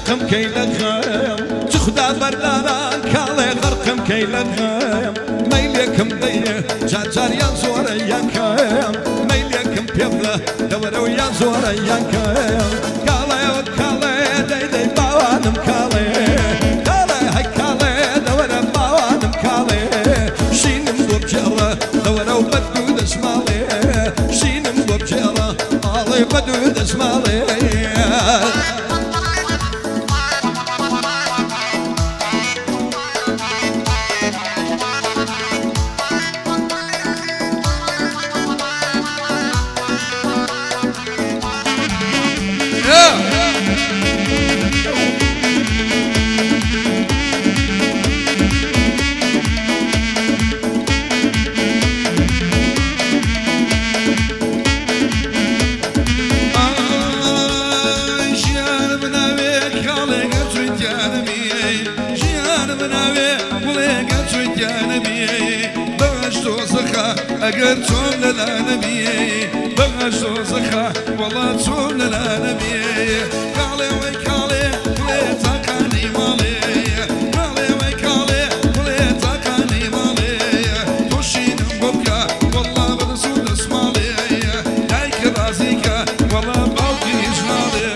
غەرقم کەی لە غەم چ خودا بەرداران کاڵێ غەرقم کەی لە غەم مەیلێکم دەیێ جار جار یان زۆرە یان کەم مەیلێکم پێ بدە لەوەرەوە یان زۆرە یان کەم کاڵێ کاڵێ دەی دەی باوانم کاڵێ کاڵێ هەی کاڵێ لەوەرە باوانم کاڵێ شینم بۆ بگێڕە لەوەرەو بەدوو دەسماڵێ شینم بۆ بگێڕە ئاڵێ بەدوو دەسماڵێ. ژیانم ناوێ کاڵێگە چویتیانەبی، ژیانم ناوێ گوڵێگە چویتیانەبی، بەهەشت دۆزەخە ئەگەر چۆن لەلانەبی، بەهەشت دۆزەخە وەڵا چۆن لەلانەبی، کاڵێ وەی کاڵێ گوڵێ تاقانەی ماڵێ، کاڵێ وەی کاڵێ گوڵێ تاقانەی ماڵێ، تۆشینم بۆ بکە وەڵا بەدەس و دەسماڵێ، دایکە ڕازیکە وەڵا باوکیش ناڵێ.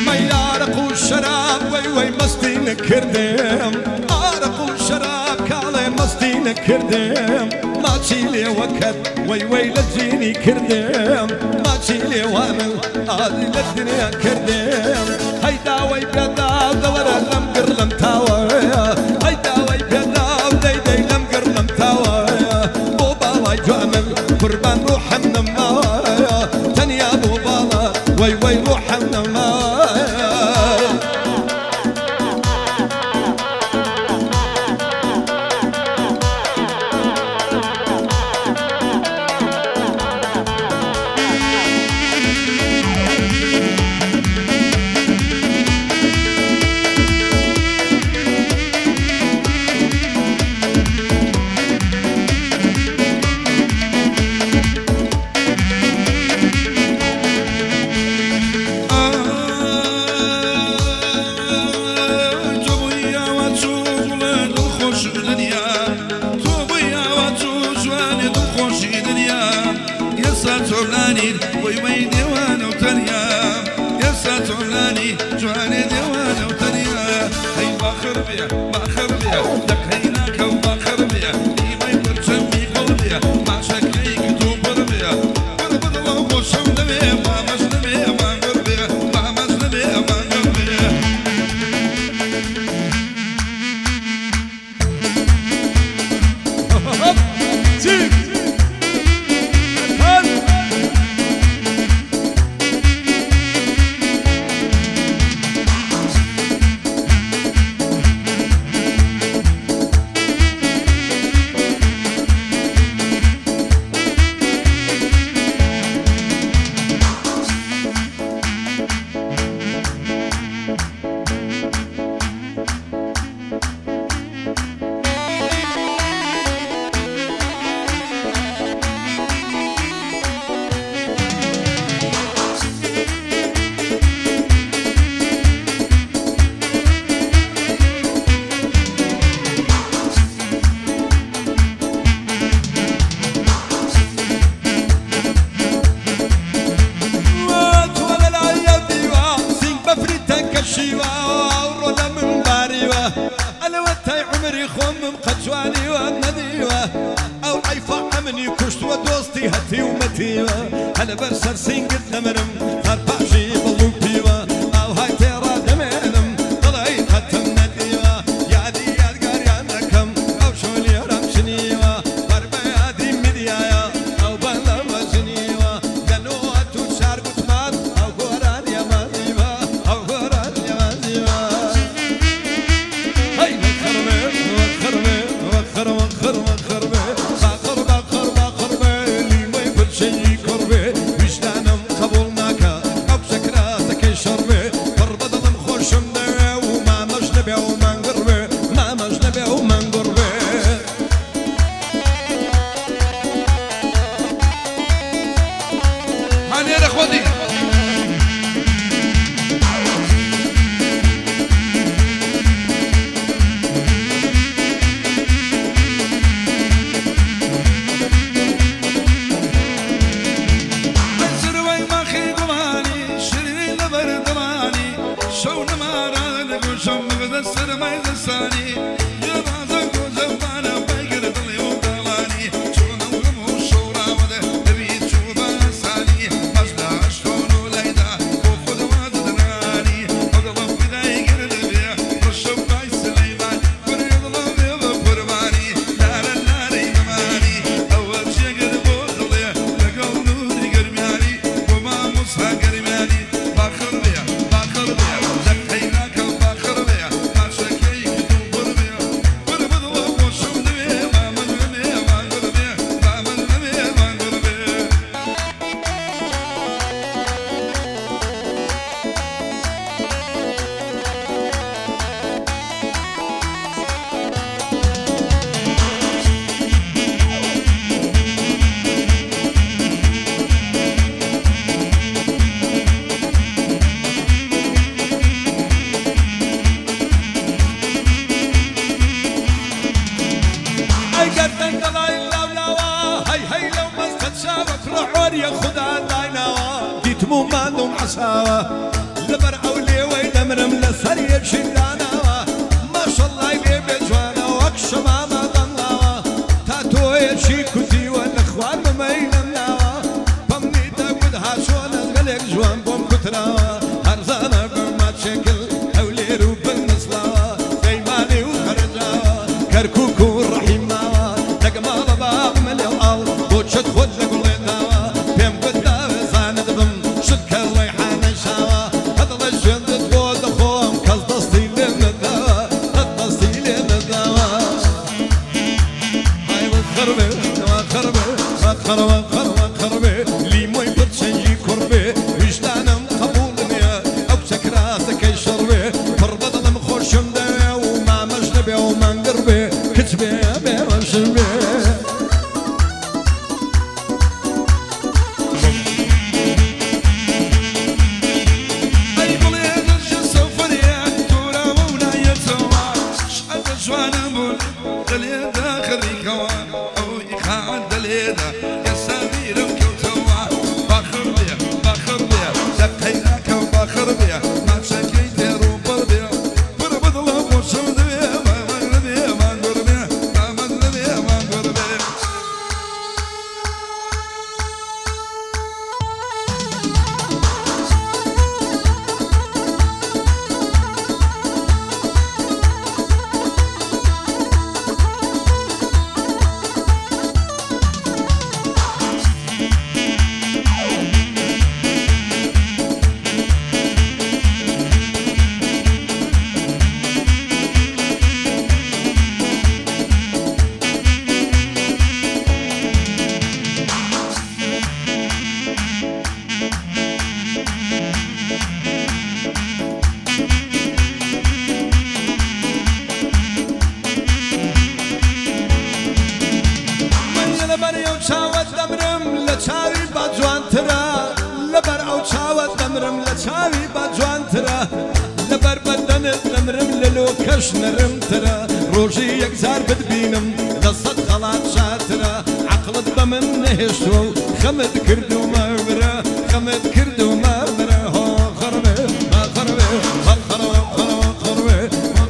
مەی ئارەق و شەراب وەی وەی مەستی نەکردم، ئارەق و شەراب کاڵێ مەستی نەکردم، ماچی لێوە کەت وەی وەی لە جینی کردم، ماچی لێوانم ئادی لە دنیا کردم، هەی داوەی پێدا دەوەرە لەم گڕ لەم تاوە، هەی داوەی پێدا دەی دەی لەم گڕ لەم تاوە، بۆ باڵای جوانم قوربان ڕوحم نەماوە، تەنیا بۆ باڵا وەی وەی ڕوحم نەماوە. تۆ بوویەوە چوو گوڵە دڵخۆش دنیا، تۆ بوویەوە چوو جوانێ دڵخۆشی دنیا، ئێستا چۆلانیت وەی وەی دێوانە و تەنیا، ئێستا چۆلانی جوانێ دێوانە و تەنیا، هەی باخر بێ باخر بێ دەقەی ناکەو باخر بێ ئیمەی پرچەمی گوڵ بێ ماشەکەی کتوپڕ بێ بڕ بڕڵە خۆشم دەوێ مامەش نەبێ مانگڕ بێ مامەش نەبێ مانگڕ بێ. تۆ لەلایە دیوە سینگ بەفری تەنکە شیوە ڕۆ لە من باریوە، ئەلەوە تای عومری خۆمم قەت جوانیوە نەدیوە، ئەو عەیفە ئەمنی کوشتووە دۆستی هەتی و مەتیوە، هەلەبەر سەر سینگت دەمرم هەر پاشی بڵ و پیوە، ئاو های تێڕا دەمێنم دڵی قەتم نەدیوە، یادی یادگاریان دەکەم ئەو شۆلیەرەم چنیوە، بەر بە یادی میدیایە ئەو بەڵەوە ژنیوە، گەلۆ ئەتوو شار گوتمان ئەو گۆرانیەمان دیوە، ئەو گۆرانیەمان دیوە. شەو نەمارا دەگۆشەم ببدە سەرمای دەسانی جێبازە گۆزەوانە بەگر دڵی و داڵانی چۆنم غەم و شەوراوەدە دەبی چوو باسانی مەزدا ئەشتۆن و لەیدا بۆ خۆت وازدنانی ئەو دڵم فیدای گردبێ ڕەشە بای سلەیمان کوڕی دڵم بێ بە قوربانی لارە لارەی مەمانی ئەوە جێگر بۆ دڵێ لەگەڵ نووری گەرمیانی بۆ مامۆستا گەرمیانی باخڕ بێ باخڕ بێ دەقەی ناکەم باخڕ بێ ماچەکەی کتوپڕ بێ بڕ بەدڵە خۆشم دەوێ مامەد نەبێ مانگوڕ بێ مامەد نەبێ مانگوڕ بێ. ئەی گەردەن دەڵای لاولاوە هەی هەی لەو مەستە چاوە کوڕە عۆریە خودا دایناوە دیتم و ماندوم حەساوە لەبەر ئەو لێوەی دەمرم لەسەر یەکی داناوە ماشەڵڵای لێ بێ جوانە وەک شەمامە دەملاوە تا تۆیەکی کوتیوە لە خوار بمەی لەملاوە بەمنی دەگوت هاچۆنە گەلێک جوان بۆم کوتراوە هەرزانە بەما چێکل هەولێر و بنسلاوە دەیمانی و خەرجاوە کەرکوک و ڕەحیماوە دەگماڵە بابمە لێو ئاڵ بۆ چت خۆت لە گوڵێ داوە پێم گوت داوێزانت بم شت کە ڕێحانە شاوە هەدڵە ژێندت بۆ دەخۆم کەس دەستی لێ نەداوە کەس دەستی لێ نەداوە هاي وخربي وخربي وخربي وخربي لیمۆی پرچەنگی کوڕبێ ویژدانم قبوڵ نییە ئەو چەکراسەکەی شەڕبێ پڕ بەدڵم خۆشم دەوێ و مامەش نەبێ و مانگڕ بێ کچ بێ بێ ڕەشم بێ. ئەی بڵێ دەرژە سەفەرێ تۆراوە و نایەتەوە شعرە جوانە بوون دەلێدا خەریکەوە ئەو ئیقاعە دەلێدا ئێستا بیرم کەوتەوە باخڕ بێ باخڕ بێ دەقەی ناکەم باخڕ بێ ماچەکەی تێر و پڕ بێ پڕ بەدڵە خۆشم دەوێ مامەد نەبێ مانگوڕ بێ مامەد نەبێ مانگوڕ بێ. من لەبەر ئەو چاوەت دەمرم لە چاوی با جوانترە لەبەر ئەو چاوەت دەمرم لە چاوی با جوانترە لەبەر بەدەنت دەمرم لە لۆکەش نەرمترە ڕۆژی یەکجار بتبینم لە سەد خەڵات شاترە عەقڵت بە من نەهێشتووە و خەمت کرد و مەمرە خەمت کرد و مەمرە هۆ خەربێ خەربێ خەرخەرەوە خەرەوە خەربێ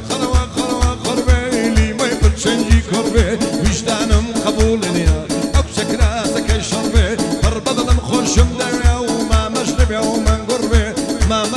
خەرەوە خەرەوە خەربێ لیمەی پرچەنگی کوڕبێ ویژدانم قبوڵ نییە ئەو چەکراسەکەی شەڕ بێ پڕ بەدڵم خۆشم دەوێ و مامەش نەبێ و مەنگوڕ بێ مامە